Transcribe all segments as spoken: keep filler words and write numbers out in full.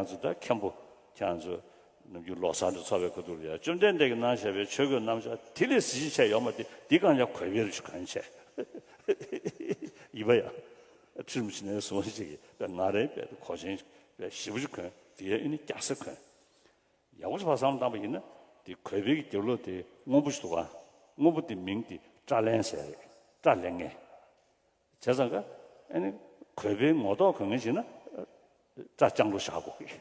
ཚོ་ད་མཁན་པོ་ཁྱེད་རང་ཚོ་ནམ་རྒྱུན་ལོ་གསར་འདི་ཚོགས་པའི་ཁ་ཐུག་ལ་ཡ་བཅོམ་ལྡན་འདས་ཀྱིས་གནང་བཞག་པའི་ཆོས་གོས་རྣམ་གཞག་དེ་ལས་གཟི་བརྗིད་ཆེ་ཡོད་མ་རེད། འདི་གང་ཡང་གོས་བེར་ཞིག་གོན་བྱས། ཡིན་པ་ཡ། ཁྲི་རིན་པོ་ཆེ་ནས་བཟུང་ཞིག་གིས་པའི་ང་རའི་པའི་གོས་ཆེན་པའི་ཞེ་པོ་ཅིག་གོན། དེ་ཡ་ཨེ་ནི་རྒྱ་སེ་གོན། ཡག་པོ་ཞིག་ཕར་བསམ་བློ་བཏང་པ་ཡིན་ན། དེ་གོས་བེར་གྱི་རྒྱབ་ལོགས་དེ་སྔོན་པོ་ཞིག་འདུག་ག་སྔོན་པོ་དེ་མིང་དེ་སྐྲ་ལེན་ཟེར་རེད། སྐྲ་ལེན་མཁན། བྱས་ཙང་ཀ་ཨ་ནི་གོས་བེར་ངོ་ཐོག་གོན་མཁན་ཞིག་ན་སྐྲ་ལྕང་ལོ་བཞག་དགོས་ཀྱི།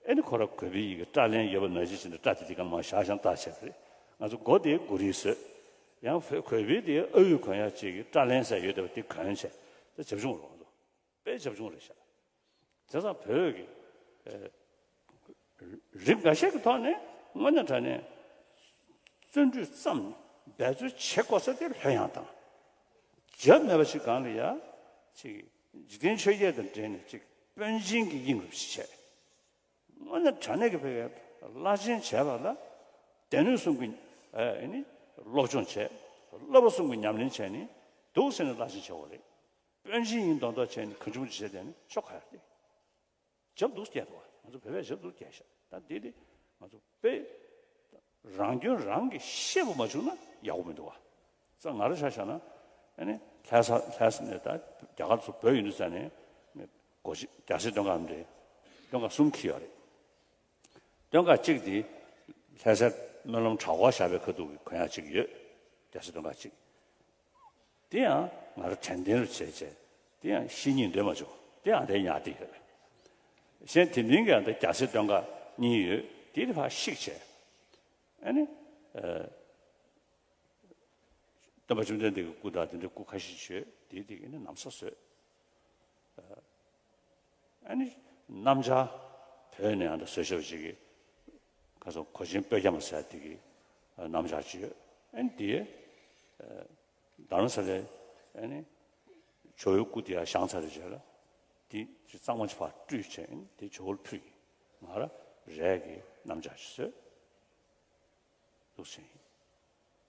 ཨ་ནི་ཁོ་ར་གོས་བེར་ཡི་གེ་སྐྲ་ལེན་ཡོད་པ་ནང་བཞིན་བྱས་ནས་སྐྲ་དེ་དེ་ག་མ་བཞག་བཞག་བཏགས་བྱས་པ་རེད། ང་ཚོ་མགོ་དེ་མགོ་རིལ་བཟོས། ཡང་བོད་གོས་བེར་དེ་ཨ་ཡུ་གོན་ཡག་ཅིག་གི་སྐྲ་ལེན་ཟེར་ཡོད་བསྡད་པ་དེ་གོན་བྱས། ད་བྱབ་ཆུང་རེད། ང་ཚོ་དཔེ་བྱབ་ཆུང་རེད་ཤག་བྱས་ཙང་བོད་ཀྱི་ཨ་རིགས་འགའ་ཤས་ཀྱི་ཐོག་ནས་དངོས་གནས་དྲང་གནས་བརྩོན་འགྲུས་བརྩམས་ནས་འབད་རྩོལ་བྱེད་དགོས་ས་དེ་ལྷོད་ཡངས་དང་། རྒྱབ་མེད་པ་ཞིག་སྒང་ལ་ཡ་ཅིག་འཇིག་རྟེན་ཆོས་བརྒྱད་དང་འབྲེལ་ནས་ཅིག་དཔོན་ཆེན་གྱི་དབྱིངས་རུ་ཞིག་བྱས། དངོས་གནས་དྲང་གནས་ཀྱི་བོད་ཀྱི་བླ་ཆེན་བྱས་པ་ལ་སྡེ་སྣོད་གསུམ་གྱི་ཨ་ནི་སློབ་སྦྱོང་བྱས། བསླབ་པ་གསུམ་གྱི་ཉམས་ལེན་བྱས་ནས་འདུག་ཟེར་ནས་བླ་ཆེན་བྱེད་དགོས་རེད། དཔོན་ཆེན་ཡིན་མདོག་མདོག་བྱས་ནས་གང་བྱུང་བྱས་བསྡད་ནས་ཆོ་ག་ཡ་རེད། རྒྱབ་འདུག་སྐྱེས་འདུག་ང་ཚོ་བོད་པས་རྒྱབ་འདུག་སྐྱེས་ཤག་ད་འདི་དེ་ང་ཚོ་དཔེ་རང་སྐྱོན་རང་གིས་ཤེས་པ་མ་བྱུང་ན་ཡག་པོ་མི་འདུག་བ། ཙང་ང་རང་ཆ་བཞག་ན་ཨ་ནི་ལྷ་ས་ལྷ་ས་ནས་ད་རྒྱ་གར་ཚོ་བོད་ཡིན་དུས་ཙང་ནས་སྒོ་ཕྱི་རྒྱ་སེ་སྟོན་ཁ་འདྲེ་སྟོན་ཁ་གསུམ་འཁྱེར་ཡོད་རེད། སྟོན་ཁ་གཅིག་དེ་ལྷ་སའི་སྨོན་ལམ་གྲྭ་སྐོར་བཞག་པའི་ཁ་ཐུག་གི་གོན་ཡག་གཅིག་ཡོད། རྒྱ་སེ་སྟོན་ཁ་གཅིག་དེ་ཡང་ང་རང་དྲན་རྟེན་རུ་བྱས་བྱས། དེ་ཡང་ཤེས་སྙིང་འདོད་མ་བྱུང་། དེ་ཡང་དེ་ཉར་དེ་ཡོད། གཞན་དེ་མིན་གྱི་ཡང་དེ་རྒྱ་སེ་སྟོན་ཁ་གཉིས་ཡོད། དེ་དེ་ཕར་བཤིག་བྱས། ཨ་ནི། ཨ། སྟོན་པ་བཅོམ་ལྡན་འདས་ཀྱི་སྐུ་དང་དེ་འདྲའི་སྐུ་ཁ་ཤས་ཤིག་ཡོད། དེ་དེ་གི་ནི་ན་བཟའ་བཟོས། ཨ་ནི། སྣམ་སྦྱར། བོད་ནས་ཡང་ད་བཟོས་བཞག་པ་ཅིག་གི། ཁ་སང་གོས་ཆེན་སྤོས་རྒྱ་མ་ཟེར་དེ་གི། སྣམ་སྦྱར་ཅིག་ཡོད། ཨ་ནི་དེ། རྡ་རམ་ས་ལའི། ཨ་ནི། ཇོ་བོའི་སྐུ་དེ་ཡང་བཞེངས་ཚར་བའི་རྗེས་ལ། དེ་ཅིག་གཙང་མ་ཅིག་ཕར་བཀྲུས་བྱས། ཨ་ནི་དེ་ཇོ་བོར་ཕུལ་གི། ང་ར་རས་ཀྱི་སྣམ་སྦྱར་ཅིག་བཟོས། འདུག་ཟེར།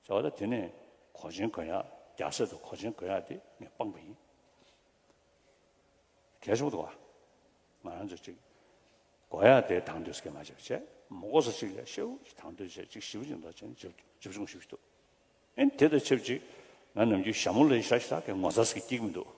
བྱས་པ་ད་དེ་ནས་གོས་ཆེན་གོན་ཡག་རྒྱ་སེ་དང་གོས་ཆེན་གོན་ཡག་དེ་ངས་སྤངས་པ་ཡིན། གལ་ཆེན་པོ་འདུག་བ། ང་རང་ཚོ་ཅིག་དགོས་ཡག་དེ་དང་དོད་སྐད་མ་བྱས་པ་བྱས། མ་དགོས་ས་ཅིག་ལ་ཤེའུ་ཅིག་དང་དོད་བྱས། ཅིག་ཞིབ་ཅིག་འདོགས་བྱས་ནས་བྱབ་བྱབ་ཆུང་ཞིག་འདུག་ཨེ་དེ་དང་ཆབས་ཅིག་ང་ནམ་རྒྱུན་ཞྭ་མོ་ལ་ཞྭ་ཞིག་ད་གའི་ངོ་ཚ་ཟིག་སྐྱིད་མི་འདུག